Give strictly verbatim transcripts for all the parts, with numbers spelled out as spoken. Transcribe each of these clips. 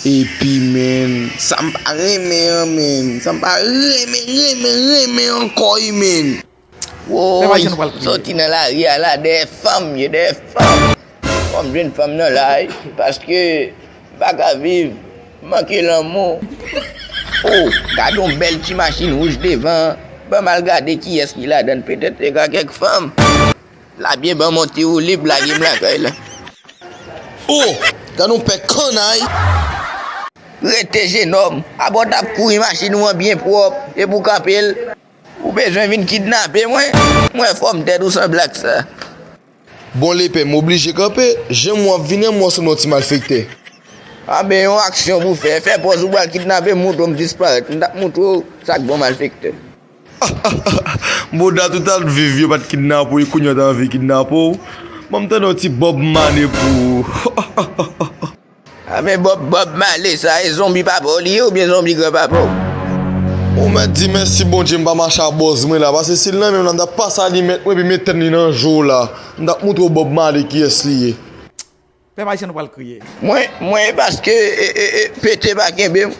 Epi, menn, sa m pa renmen an, menn. Sa m pa renmen, renmen, renmen ankò, wi, menn. Woy, sòti nan lari a la, dèyè fanm m ye, dèyè fanm. Fò m jwenn fanm nan la, wi, paske m pa ka viv, m manke lanmou. Oh, gade yon bèl ti machin wouj devan. Ban m al gade kiyès ki ladan l, petèt se ka kèk fanm. Labyen ban m yon ti woulib, lage m lakay la. Oh, gade yon pèk kannay. Rete, jenòm. Apa w t ap kouri, machin ou an byen pwòp, epi w kanpe l. Ou bezwen vin kidnape mwen? Mwen fòm tèt ou sanble ak sa. Bon, lepè, m oblije kanpe. Jan m wè w ap vini an, m wè w sanble yon ti malfektè. Anben, yon aksyon pou fè. Fè pòz ou pral kidnape m, montre w m disparèt. M t ap montre w sa k bon malfektè. Bouda, tout al viv yo pa t kidnape w, e kounye a w ta anvi kidnape w. Ban m tande yon ti Bob Marley pou ou. Anben, Bob, Bob Marley sa, e zonbi papa w li ye oubyen zonbi granpapa w? Ou mèt di mèsi Bondye m pa mache a bòz mwen la, paske si l nan men m la, m t ap pase alimèt mwen epi m etenn li nan je w la. M t ap montre w Bob Marley kiyès li ye. Pèp ayisyen, nou pral kriye. Mwen, mwen, paske, e, e, e, pete pa kenbe m.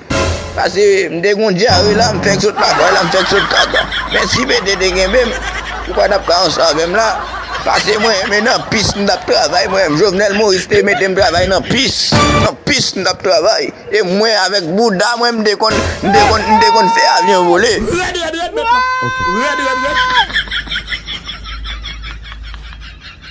Paske m te gon dyare la, m fèk sot lakay la, m fèk sot kaka. Men si pete te kenbe m, ou pa t ap ka ansanm avè m la. Paske mwen, men nan pis m t ap travay, mwen, Jovenel Moïse te mete m travay nan pis. Nan pis m t ap travay. E mwen, avèk bouda mwen, m te konn, m te konn, m te konn fè avyon vole. Rèd, rèd, rèd, mèt la. Ok. Rèd, rèd, rèd.